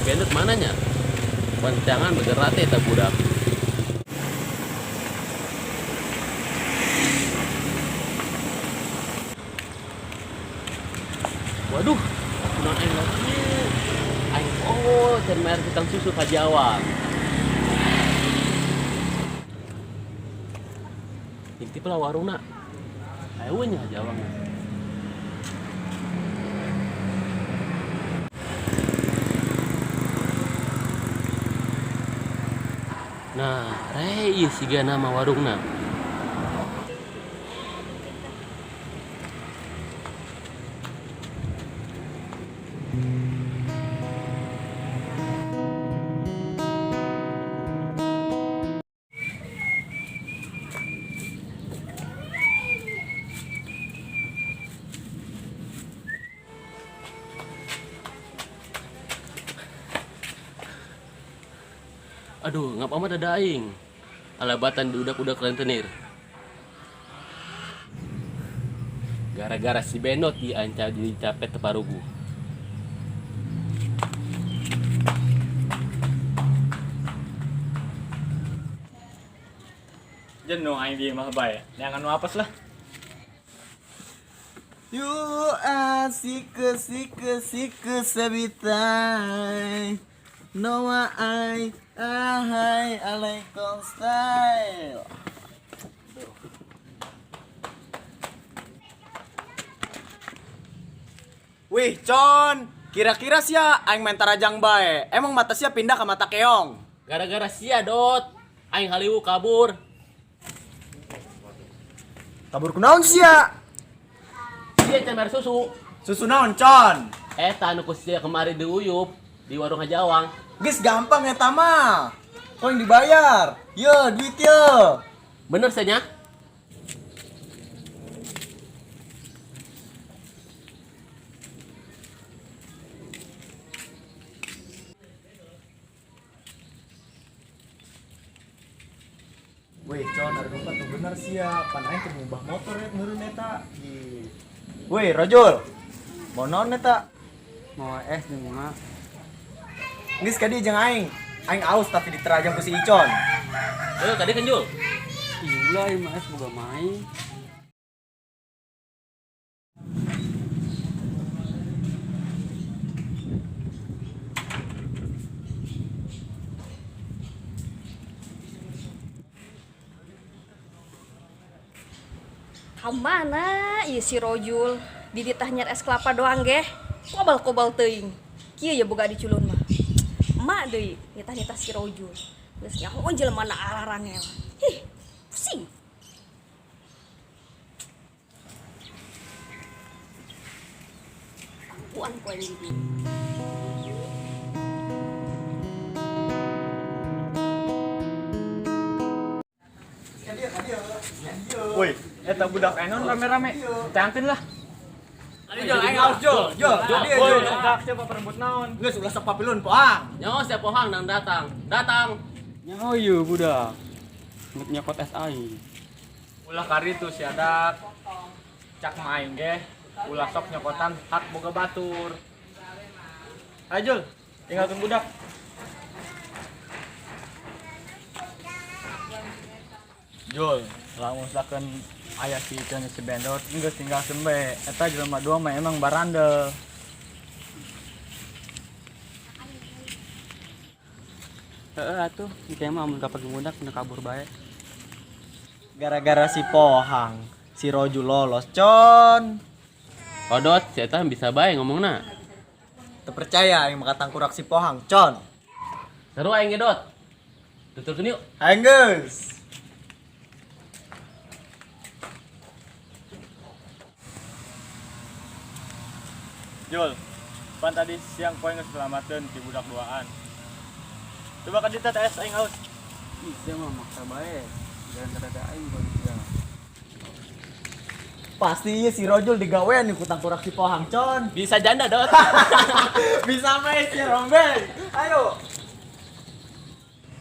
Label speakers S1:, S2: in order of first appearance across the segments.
S1: Bendot mananya? Boncangan bergerak teh eta budak. Waduh, kunaon aing lewat ieu? Aing oh, can bayar hutang susu ka Jawa. Intip lah warungna. Ayo nya Jawa. Nah, reh ieu siga nama warungna. Aduh, ngap amat ada aing. Alabatan diudak-udak rentenir. Gara-gara si Benot diancam jadi capek teparugu.
S2: Jenuh aing di imah bae. Neangan nu apes lah.
S3: You asik asik asik sebitai. Noa ai ahai alaikum style. Wih, Con, kira-kira sia aing main tarajang bae. Emang mata sia pindah ke mata keong.
S1: Gara-gara sia dot, aing haliwu kabur.
S3: Kabur kunaon sia?
S1: Sia can bayar susu.
S3: Susu naon, Con?
S1: Eta anu ku sia kemari diuyup di warung Hajawang.
S3: Geus gampang eta mah. Kok yang dibayar? Yo, duit yo.
S1: Bener sia nya?
S3: Wih, Con, ada lupa tuh bener sia. Pan aing teu ngubah motor ya meureun eta. Ih. Wih, Rojul. Mau naon eta?
S4: Mau es jeung mah.
S3: Geus ka dieu jeung aing. Aing aus tapi diterajang ku si Icon.
S1: Eh, tadi kan Jul.
S4: Ih, ulah ieu mah es boga main.
S5: Kamana ieu si Rojul dititah nyer es kelapa doang geh. Kobal-kobal teuing. Kieu ya boga diculun mah. Emak deui nitah-nitah si Rojul. Geus nyaho jelema na ararangel. Hih, pusing. Tangkuan ku aing di dieu.
S2: Woi, eta budak enon rame-rame. Tangkeun lah.
S3: Jol, aing aus Jol. Jol, dia
S2: Woi,
S3: Jol.
S2: budak siapa perebut naon?
S3: Geus ulah sok papilun poang.
S1: Nyaho sia pohang nang datang. Datang.
S4: Nyaho ieu budak. Ngut nyokot es aing.
S2: Ulah kari tuh si adak. Cak mah aing ge, ulah sok nyokotan hak boga batur. Ayo Jul, tinggalkeun budak. Jul, lamun misalkan aya si Icon si Bendot, geus tinggalkeun bae. Eta jelema dua mah emang barandel.
S4: Heeh atuh, engke mah amun kapagi budak nu kabur bae.
S3: Gara-gara si Pohang, si Rojul lolos, Con.
S1: Odot, si eta bisa bae ngomongna.
S3: Teu percaya aing maka tangkurak si Pohang, Con.
S1: Seru aing ge, Dot. Tuturkeun yuk.
S3: Aing geus.
S2: Jul, pan tadi siang poe geus selamatkeun ti budak duaan. Coba ka dieu teh es aing haus.
S4: Ih, sia mah maksa bae. Gara-gara ada aing gua sia.
S3: Pasti ieu si Rojul digawean ku tangkurak si Pohang, Con.
S1: Bisa janda, Dot.
S3: Bisa main si Rombeng. Ayo.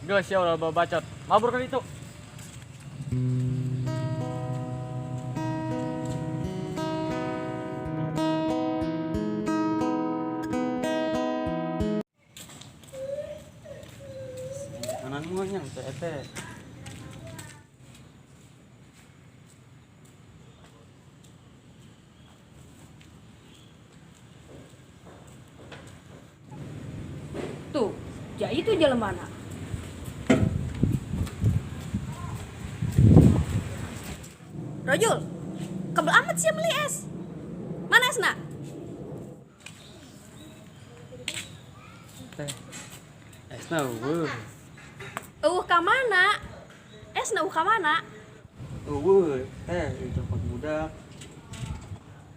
S2: Geus sia ulah babacot. Mabur ka ditu.
S4: Nuhun nya teh teh.
S5: Tuh, ja itu jelemana. Rojul, kebel amat sih beli es. Mana esna?
S4: Teh. Esna eueuh.
S5: Eueuh ka mana? Esna eueuh ka mana?
S4: Eueuh, teh dicokot budak.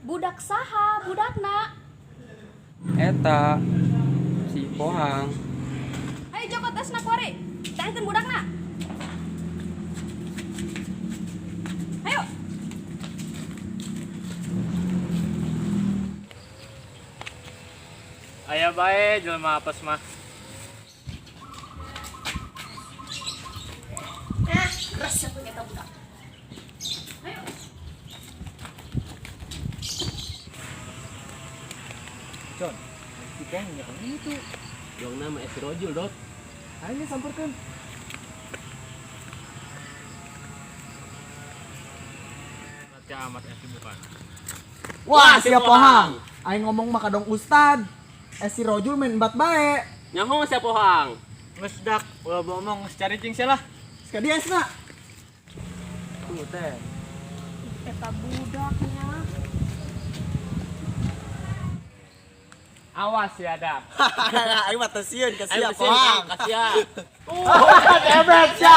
S5: Budak saha budakna?
S4: Eta si Pohang.
S5: Ayo cokot esna kuari. Tangkeun budakna. Ayo.
S2: Aya bae jelema apes mah.
S5: Ah, resep eta budak. Ayo.
S3: Con, si Pohang nyaho itu.
S1: Dong nama es Rojul, Dot.
S3: Ayo samperkeun.
S2: Nanti amat es bukan.
S3: Wah, siap Pohang. Aing ngomong mah kadong ustad. Si Rojul main embat bae.
S1: Nyaho sia Pohang.
S2: Geus dak, ulah bohong geus cari cing sia lah.
S3: Sekali esna.
S4: Tuh teh.
S5: Eta budaknya.
S2: Awas ya dak.
S3: Aing mah teu sieun ka
S1: Ayo
S3: sia Pohang.
S1: Kasih ya.
S3: Debet sia.